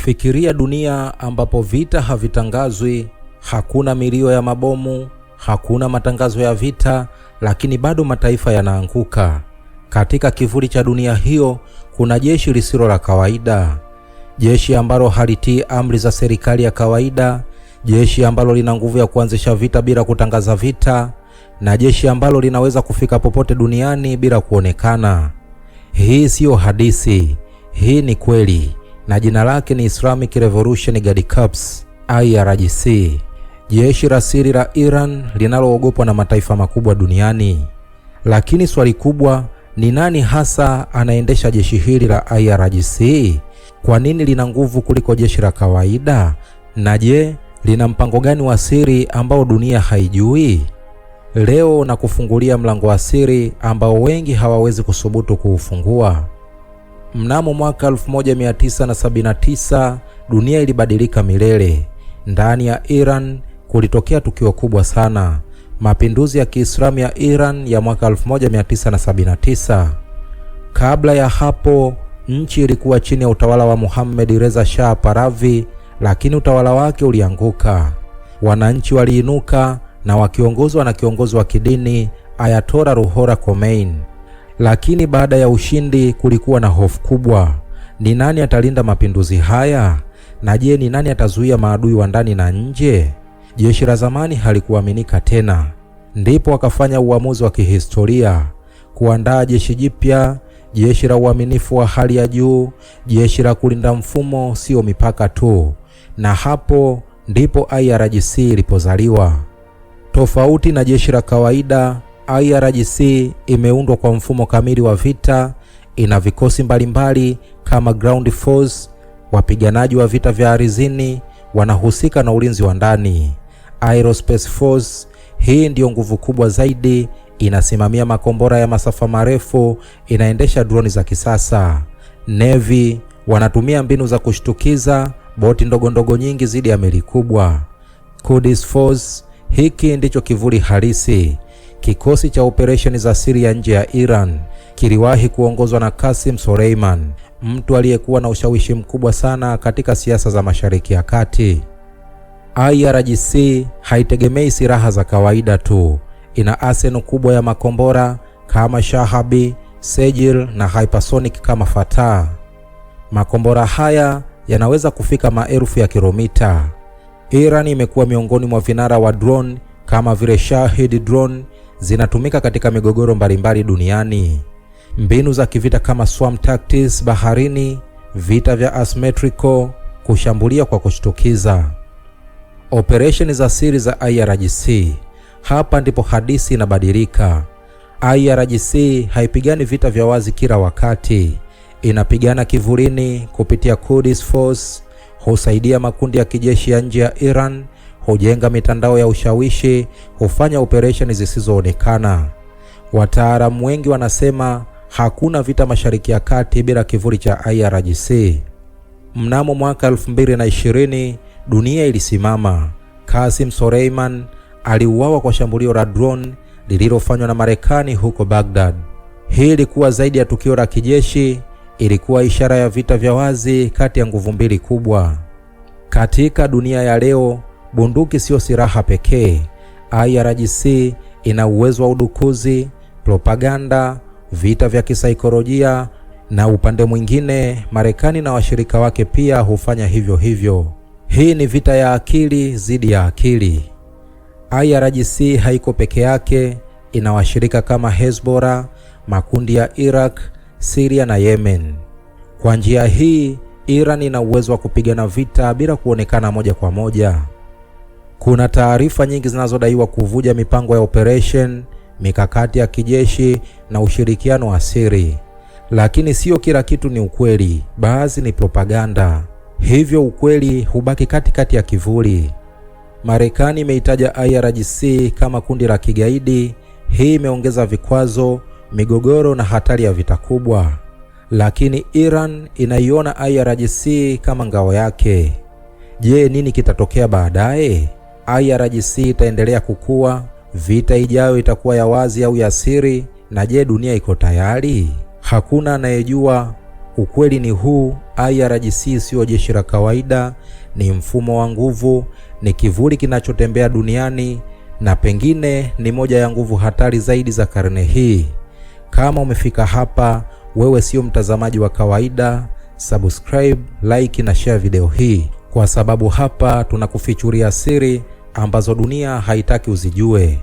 Fikiria dunia ambapo vita havitangazwi, hakuna milio ya mabomu, hakuna matangazo ya vita, lakini bado mataifa yanaanguka. Katika kivuli cha dunia hiyo kuna jeshi lisilo la kawaida, jeshi ambalo halitii amri za serikali ya kawaida, jeshi ambalo lina nguvu ya kuanzisha vita bila kutangaza vita, na jeshi ambalo linaweza kufika popote duniani bila kuonekana. Hii siyo hadithi, hii ni kweli, na jina lake ni Islamic Revolution Guard Corps, IRGC, jeshi la siri la Iran linaloogopwa na mataifa makubwa duniani. Lakini swali kubwa ni nani hasa anaendesha jeshi hili la IRGC? Kwa nini lina nguvu kuliko jeshi la kawaida? Na je, lina mpango gani wa siri ambao dunia haijui? Leo na kufungulia mlango wa siri ambao wengi hawawezi kusubutu kuufungua. Mnamo mwaka 1979 dunia ilibadilika milele. Ndani ya Iran kulitokea tukio kubwa sana, mapinduzi ya Kiislamu ya Iran ya mwaka 1979. Kabla ya hapo nchi ilikuwa chini ya utawala wa Muhammad Reza Shah Pahlavi, lakini utawala wake ulianguka. Wananchi waliinuka na wakiongozwa na kiongozi wa kidini Ayatollah Ruhollah Khomeini. Lakini baada ya ushindi kulikuwa na hofu kubwa. Ni nani atalinda mapinduzi haya? Na je, ni nani atazuia maadui wa ndani na nje? Jeshi la zamani halikuaminika tena. Ndipo wakafanya uamuzi wa kihistoria kuandaa jeshi jipya, jeshi la uaminifu wa hali ya juu, jeshi la kulinda mfumo, sio mipaka tu. Na hapo ndipo IRGC ilipozaliwa. Tofauti na jeshi la kawaida, IRGC imeundwa kwa mfumo kamili wa vita. Ina vikosi mbalimbali kama ground force, wapiganaji wa vita vya ardhini wanahusika na ulinzi wa ndani. Aerospace Force, hii ndiyo nguvu kubwa zaidi, inasimamia makombora ya masafa marefu, inaendesha droni za kisasa. Navy wanatumia mbinu za kushtukiza, boti ndogo ndogo nyingi zidi ya meli kubwa. Quds Force, hiki ndicho kivuli halisi. Kikosi cha operesheni za siri ya nje ya Iran kiliwahi kuongozwa na Qasim Soleiman, mtu aliyekuwa na ushawishi mkubwa sana katika siasa za Mashariki ya Kati. IRGC haitegemei silaha za kawaida tu. Ina arsenal kubwa ya makombora kama Shahabi, Sejil na hypersonic kama Fatah. Makombora haya yanaweza kufika maelfu ya kilomita. Iran imekuwa miongoni mwa vinara wa drone kama vile Shahid drone zinatumika katika migogoro mbalimbali duniani. Mbinu za kivita kama swarm tactics baharini, vita vya asymmetrical, kushambulia kwa kushtukiza. Operesheni za siri za IRGC. Hapa ndipo hadithi inabadilika. IRGC haipigani vita vya wazi kila wakati. Inapigana kivulini kupitia Quds Force, husaidia makundi ya kijeshi ya nje ya Iran, hujenga mitandao ya ushawishi, hufanya operesheni zisizoonekana. Wataalamu wengi wanasema hakuna vita Mashariki ya Kati bila kivuli cha IRGC. Mnamo mwaka 2020 dunia ilisimama. Qasim Soleiman aliuawa kwa shambulio la drone lililofanywa na Marekani huko Baghdad. Hii ilikuwa zaidi ya tukio la kijeshi, ilikuwa ishara ya vita vya wazi kati ya nguvu mbili kubwa. Katika dunia ya leo, bunduki siyo silaha pekee. IRGC ina uwezo wa udukuzi, propaganda, vita vya kisaikolojia na upande mwingine, Marekani na washirika wake pia hufanya hivyo hivyo. Hii ni vita ya akili dhidi ya akili. IRGC haiko peke yake, ina washirika kama Hezbollah, makundi ya Iraq, Syria na Yemen. Kwa njia hii, Iran ina uwezo wa kupigana vita bila kuonekana moja kwa moja. Kuna taarifa nyingi zinazodaiwa kuvuja mipango ya operation, mikakati ya kijeshi na ushirikiano wa siri. Lakini sio kila kitu ni ukweli, baadhi ni propaganda. Hivyo ukweli hubaki katikati ya kivuli. Marekani imeitaja IRGC kama kundi la kigaidi. Hii imeongeza vikwazo, migogoro na hatari ya vita kubwa. Lakini Iran inaiona IRGC kama ngao yake. Je, nini kitatokea baadaye? IRGC itaendelea kukua? Vita ijayo itakuwa ya wazi au ya siri? Na je, dunia iko tayari? Hakuna anayejua. Ukweli ni huu: IRGC siyo jeshi la kawaida, ni mfumo wa nguvu, ni kivuli kinachotembea duniani na pengine ni moja ya nguvu hatari zaidi za karne hii. Kama umefika hapa, wewe sio mtazamaji wa kawaida. Subscribe, like na share video hii, kwa sababu hapa tunakufichuria siri ambazo dunia haitaki uzijue.